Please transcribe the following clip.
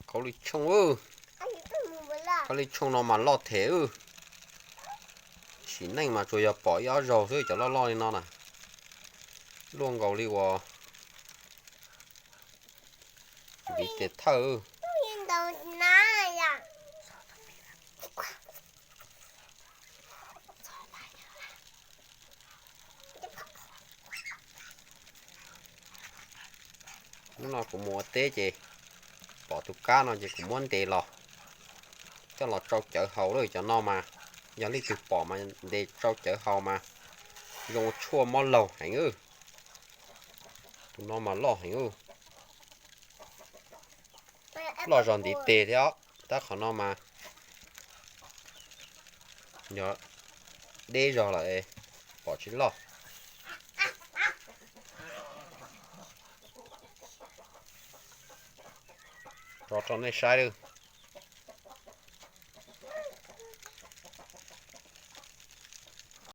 Khaub lig tshooj, khaub lig tshooj no mas loj them. Sim neej mas tsuas yog pom ib ob zaug xwb cov loj loj li no na. Luaj nkaus li uas ntiv tes thawj. Hnub no kuv mus ua teb ces pom tus kab no ces kuv muab ntes los, coj los tsau cawv haus lawm. Cov no mas yog leej twg pom mas ntes tsau cawv haus mas zoo tshuaj mob laug heev. Tus no mas loj heev, loj zog ntiv tes thiab os. Tab qhov no mas yog deb zog lawm, pom tsis loj. Tso rau nej saib.